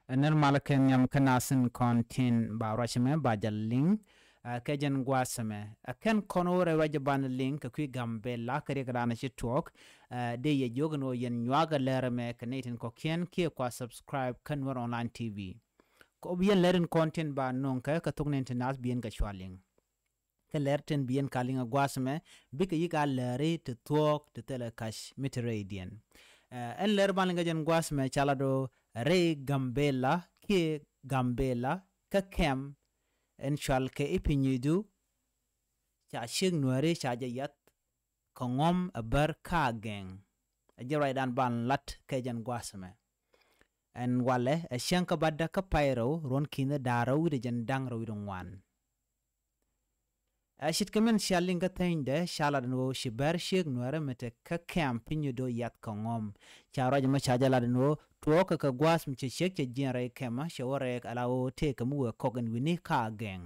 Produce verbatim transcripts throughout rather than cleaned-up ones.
Ɛ nɛr mal kɛ nhiam kä nasin kɔn tin ba ruac mɛ ba jɛ liŋ. Ɛ kɛ jɛn gua̱a̱th mɛ ɛ kɛn kɔn wä rɛw ruac ban liŋ kɛ kui̱ Gambela kɛ riɛk dan ci tuɔɔk. Ɛ dee yɛ jiök ni wä yɛn nyuak ɛ lɛr mɛ kɛ nɛy tin kɔkiɛn kiɛ kua subscribe kä Nuer Online T V. Kɛ ɔ bi yɛn lɛr in kɔn tin ba no̱o̱ŋ kɛ kɛ thok ni tin nath bi yɛn kɛ cua liŋ. Kä lɛr tin bi yɛn ka liŋ a gua̱a̱th mɛ bikɛ yik a lɛri ti thuɔɔk ti thilɛ kac mi ti rɛydiɛn. Ɛ ɛn lɛr ban liŋ kɛ jɛn gua̱a̱th mɛ ca lat ɔ rɛy Gambela kiɛ Gambela kä kɛm ɛn cual kɛ i̱ pinydu. Ca ciek Nuääri ca jɛ yath kɛ ŋɔm ɛ bär ka gɛŋ. Ɛ jɛ ruacdan ban lat kɛ jɛn gua̱a̱th mɛ. Ɛn walɛ ɛ cäŋ kä batdä kä pay rɛw ruɔ̱n ki̱n da̱a̱r rɛw wi̱cdɛ jɛn da̱ŋ rɛw wi̱cdɛ ŋuan. Ɛ ce̱tkɛ min cia liŋ kä thänydɛ ca lat ɛn ɣöö ci bär ciek Nuäärä mi te kä kɛ̈m piny do̱ yath kɛ ŋɔ̱m. Ca ruac ɛmɔ ca jɛ lat ɛn ɣöö tuɔɔkä kɛ gua̱a̱th mi cɛ ciek cɛ jiɛn rɛy kɛmä cɛ wä rɛɛk ala ɣöö tëëkɛ mi wëë kɔk ɛn wi̱ni ka gɛŋ.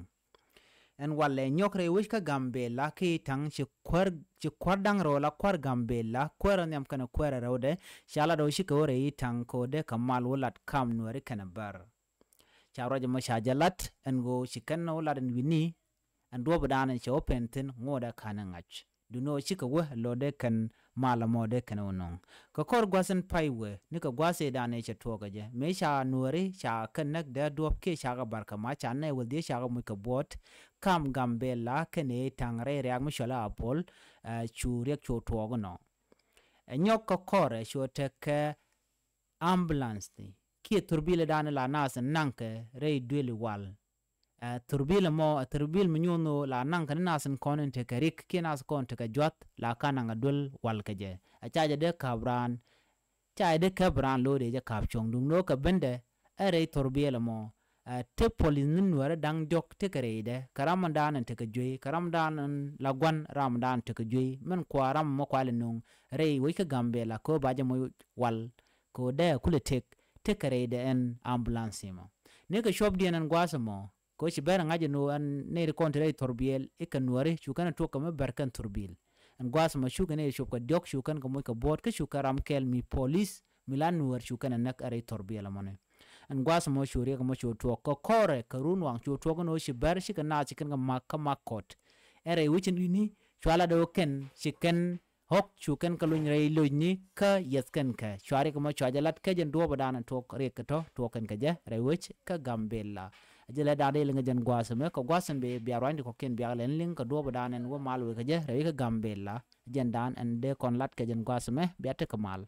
Ɛn walɛ nyɔk rɛy wec kä Gambela kä Itaŋ ci kuäär, ci kuäär da̱ŋ rɛw la kuäär Gambela kuäärä nhiam kɛnɛ kuäärä rɛwdɛ. Ca lat ɣöö cikɛ wä rɛy Itaŋ kɛ ɣöö dee kɛ mal wä lat kam Nuääri kɛnɛ bär. Ca ruac ɛmɔ ca jɛ lat ɛn ɣöö ci kɛn wä lat ɛn wi̱ni. Ɛn duɔ̱ɔ̱pdan ɛn cɛ wä pɛn thi̱n ŋuɔ̱tdɛ ka̱n ɛ ŋa̱c. Duundɛ ɣöö cikɛ wä lɔ dee kɛn mal ɛmɔ dee kɛn wä nɔŋ. Kɛ kɔr gua̱th in pay wee ni kɛ gua̱th ëëdan ëë cɛ tuɔɔk ɛ jɛ mëë ca Nuääri ca kɛ näk dee duɔ̱ɔ̱p kiɛ ca kɛ bar kɛ mac ca nɛy wä dhiec ca kɛ muc kɛ buɔt. Kam Gambela kɛnɛ Itaŋ rɛy riak mi cɔl ɛ Apol. Ɛ cu riɛk cu tuɔɔk inɔ. Ɛ nyɔk kɛ kɔr ɛ cu tekɛ ambulance kiɛ thurbilɛ dan la nath in naŋkɛ rɛy duëli wal. Ɛ thurbil ɛmɔ ɛ thurbil mi nyuɔ̱n ɣöö la naŋkɛ ni nath in kɔn in tekɛ rik kiɛ nath kɔn tekɛ juath la ka naŋ ɛ duël wal kɛ jɛ. Ɛ ca jɛ dee ka̱p raan. Ca jɛ dee käp raan lo̱o̱dɛ jɛ ka̱p cuɔ̱ŋ duŋ no̱o̱kɛ bendɛ. Ɛ rɛy thurbil ɛmɔ ɛ te polis ni Nuäärä da̱ŋ diɔ̱k tekɛ rɛydɛ kɛ ram in dan in tekɛ juey kɛ ram in dan in la gua̱n ram in dan in tekɛ juey min kua ram ɛmɔ kua lɛ nuŋ. Rɛy wec kä Gambela kɛ ɣöö ba jɛ moc wal kɛ ɣöö dee kulɛ tek tekɛ rɛydɛ ɛn ambulance ɛmɔ. Ni kɛ cuɔpdiɛn ɛn gua̱a̱th ɛmɔ kɛ ɣöö ci bɛr ɛ ŋa̱c ɛn ɣöö ɛn nɛy ti kɔn ti rɛy thurbil i̱ kɛ Nuääri cu kɛn ɛ tuɔk kɛ mi bɛr kɛn thurbil. Ɛn gua̱a̱th ɛmɔ cukɛ nɛy cuɔp kɛ diɔ̱k cu kɛn kɛ moc kɛ buɔ̱ɔ̱t kä cukɛ ram kɛl mi polis mi la Nuäär cu kɛn ɛ näk ɛ rɛy thurbil ɛmɔni. Ɛn gua̱a̱th ɛmɔ cu riɛk ɛmɔ cu tuɔk kɛ kɔrɛ kɛ run waŋ cu tuɔk ɛn ɣöö ci bɛr cikɛ naath ci kɛn kɛ mak kä mak kɔt. Ɛ rɛy wec in wi̱ni cua lat ɣöö kɛn ci kɛn ɣɔ̱k cu kɛn kɛ luny rɛy locni kä yɛth kɛn kɛ cua riɛk ɛmɔ cua jɛ lat kä jɛn duɔ̱ɔ̱pdan ɛ tuɔk riɛk kɛ tɔ̱ tuɔk kɛn kɛ jɛ rɛy wec kä Gambela. Ɛ jɛ lɛ da̱a̱n dee liŋ ɛ jɛn gua̱a̱th ɛmɛ kɛ gua̱a̱th ɛn bia ruanydi kɔ̱kiɛn bia lɛn liŋ kɛ duɔ̱ɔ̱pdan ɛn wä mal wek kɛ jɛ rɛy wec kä Gambela. Jɛn da̱a̱n ɛn dee kɔn lat kɛ jɛn gua̱a̱th ɛmɛ bia tekɛ mal.